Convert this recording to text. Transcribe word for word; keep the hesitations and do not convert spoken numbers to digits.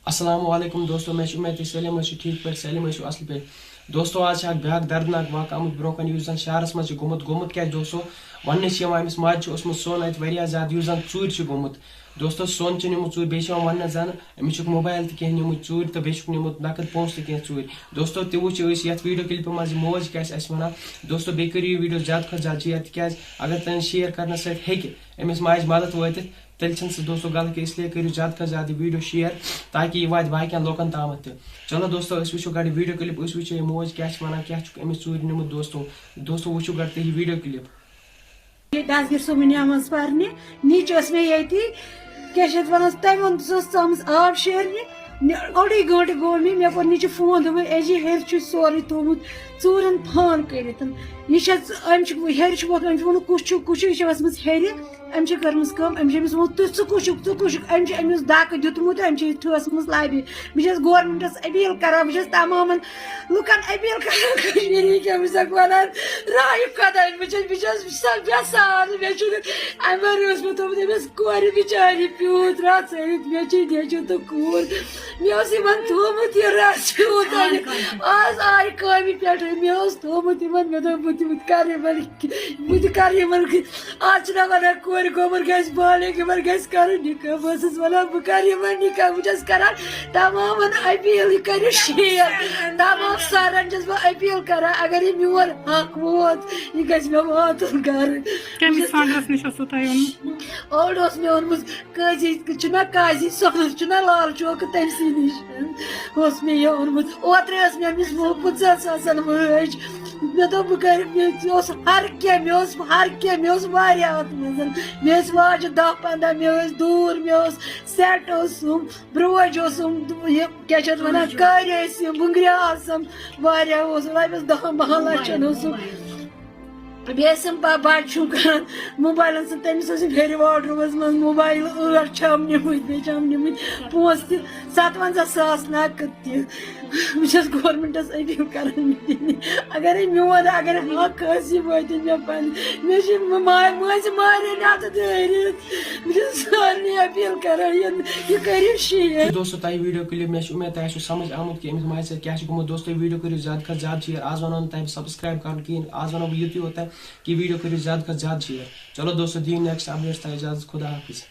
السلام علیکم دوستو، مےٚ چھِ اُمید تُہۍ سٲلِم ٲسِو ٹھیٖک پٲٹھۍ، سٲلِم ٲسِو اَصٕل پٲٹھۍ۔ دوستو، آز چھِ اَکھ بیٛاکھ دردناک واقعہٕ آمُت برونٛہہ کَنہِ، یُس زَن شہرَس منٛز چھِ گوٚمُت۔ گوٚمُت کیٛاہ چھُ دوستو؟ وَننہٕ چھِ یِوان، أمِس ماجہِ چھُ اوسمُت سۄن اَتہِ واریاہ زیادٕ، یُس زَن ژوٗرِ چھُ گوٚمُت۔ دوستو، سۄن چھُ نیوٗمُت ژوٗرِ، بیٚیہِ چھِ یِوان وَننہٕ زَن أمِس چھُکھ موبایل تہِ کینٛہہ نیوٗمٕتۍ ژوٗرِ تہٕ بیٚیہِ چھُکھ نیوٗمُت نقد پونٛسہٕ تہِ کینٛہہ ژوٗرِ۔ دوستو، تہِ وٕچھو أسۍ یَتھ ویٖڈیو کِلپہِ منٛز یہِ موج کیٛاہ چھِ اَسہِ وَنان۔ دوستو، بیٚیہِ کٔرِو یہِ ویٖڈیو زیادٕ کھۄتہٕ زیادٕ شِیَر، تِکیٛازِ اگر تُہٕنٛدِ شِیَر کَرنہٕ سۭتۍ ہیٚکہِ أمِس ماجہِ مدد وٲتِتھ، تیٚلہِ چھِنہٕ سُہ دوستو غلط کینٛہہ۔ اس لیے کٔرِو زیادٕ کھۄتہٕ زیادٕ یہِ ویٖڈیو شِیَر، تاکہِ یہِ واتہِ باقیَن لوٗکَن تامَتھ تہِ۔ چلو دوستو، أسۍ وٕچھو گۄڈٕ ویٖڈیو کِلِپ، أسۍ وٕچھو یہِ موج کیٛاہ چھِ وَنان، کیٛاہ چھُکھ أمِس ژوٗرِ نیوٗمُت دوستو۔ دوستو، وٕچھِو گۄڈٕ تُہۍ یہِ ویٖڈیو کِلِپ۔ دستگیر صٲبُن نٮ۪ماز پرنہِ، نِچ ٲس مےٚ ییٚتی، کیٛاہ چھِ اَتھ وَنان، تَمہِ ووٚن سُہ ٲس ژامٕژ آب شیرنہِ۔ نہِ-، اوٚڑُے گٲنٛٹہٕ گوٚو مےٚ، مےٚ کوٚر نِچہِ فون، دوٚپُن، "اے جی، ہیٚرِ چھُ سورُے تھوٚومُت ژوٗرَن پھان کٔرِتھ۔ یہِ چھےٚ ژ-، أمۍ چھُ ہیٚرِ چھُ ووٚتھمُت، أمۍ چھُ ووٚنمُت، کُس چھُ، کُس چھُ؟" یہِ چھےٚ ؤژھمٕژ ہیٚرِ۔ أمۍ چھِ کٔرمٕژ کٲم، أمۍ چھِ أمِس ووٚنمُت، "تُہۍ، ژٕ کُس چھُکھ، ژٕ کُس چھُکھ؟" أمۍ چھِ أمِس دَکہٕ دیُتمُت، أمۍ چھِ یہِ ٹھٲسمٕژ لَبہِ۔ بہٕ چھَس گورمٮ۪نٛٹَس أپیٖل کَران، بہٕ چھَس تَمامَن لُکَن أپیٖل کَران کٔشیٖرِ ہِنٛدٮ۪ن، بہٕ چھَسَکھ وَنان، راہِب خۄداے، بہٕ چھَس، بہٕ چھَس سۄ یَژھان، مےٚ چھُنہٕ اَمہِ وَرٲے اوس مےٚ تھوٚومُت أمِس کورِ بِچارِ پیوٗت رَژھ أنِتھ، مےٚ چھِ نیٚچوٗ تہٕ کوٗر، مےٚ اوس یِمَن تھوٚومُت یہِ رَژھ پیوٗت أنِتھ۔ آز آیہِ کامہِ پٮ۪ٹھٕ، مےٚ اوس تھوٚومُت یِمَن، مےٚ دوٚپ، بہٕ تہِ، بہٕ تہِ کَرٕ یِمَن، بہٕ تہِ کَرٕ یِمَن۔ آز چھِنہ وَنان کورِ گوٚبُر گژھِ بالغ، یِمَن گژھِ کَرُن نِکاح۔ بہٕ ٲسٕس وَنان، بہٕ کَرٕ یِمَن نِکاح، بہٕ چھَس کَران تمامَن اپیٖل، یہِ کٔرِو شِیَر۔ تمام سَرَن چھَس بہٕ اپیٖل کَران، اگر یہِ میون حق ووت، یہِ گژھِ مےٚ واتُن گَرٕ۔ کٔمِس فنڈَس نِش اوسوٕ تۄہہِ اوٚنمُت؟ اوٚڑ اوس مےٚ اوٚنمُت قٲضی، چھُنہ قاضی صٲبَس، چھُنہ لال چوکہٕ، تٔمۍ سٕے نِش اوس مےٚ یہِ اوٚنمُت۔ اوترَے ٲس مےٚ أمِس وُہ پٕنٛژٕہَن ساسَن وٲج۔ مےٚ دوٚپ، بہٕ کَرٕ، مےٚ اوس ہر کینٛہہ، مےٚ اوس ہر کینٛہہ، مےٚ اوس واریاہ اَتھ منٛز۔ مےٚ ٲسۍ واجہِ دَہ پنٛداہ، مےٚ ٲسۍ دوٗر، مےٚ اوس سٮ۪ٹ اوسُم، برٛوج اوسُم، یہِ کیٛاہ چھِ اَتھ وَنان، کٔرۍ ٲسِم، بٕنٛگرِ آسَم، واریاہ اوس، رۄپیَس دَہَن بَہَن لَچھَن اوسُم۔ بیٚیہِ ٲسِم بَ-، بَچہٕ چھُم کَران موبایلَن سۭتۍ، تٔمِس ٲسِم ہیٚرِ واڈروٗمَس منٛز موبایل ٲٹھ چھَم نِمٕتۍ، بیٚیہِ چھَم نِمٕتۍ پونٛسہٕ تہِ، سَتوَنٛزاہ ساس نَقٕد تہِ۔ بہٕ چھَس گورمٮ۪نٛٹَس أپیٖل کَران، اگرے میون، اگرے حق ٲسۍ، یہِ وٲتِن مےٚ پنٕنۍ۔ مےٚ چھِ ما-، مٲنٛزِ مارے نَتہٕ دٲرِتھ۔ بہٕ چھَس سارنٕے أپیٖل کَران، یہِ، یہِ کٔرِو شِیَر۔ دوستو، تۄہہِ ویٖڈیو کِلِپ، مےٚ چھِ اُمید تۄہہِ آسِو سَمٕجھ آمُت کہِ أمِس ماجہِ سۭتۍ کیٛاہ چھُ گوٚمُت۔ دوستو، ویٖڈیو کٔرِو زیادٕ کھۄتہٕ زیادٕ شِیَر۔ آز وَنو نہٕ تۄہہِ بہٕ سَبسکرٛایب کَرُن کِہیٖنۍ، آز وَنو بہٕ یُتُے یوت تۄہہِ کہِ ویٖڈیو کٔرِو زیادٕ کھۄتہٕ زیادٕ شِیَر۔ چلو دوستو، دِیِو نیکسٹ اپڈیٹس تام اِجازت، خدا حافظ۔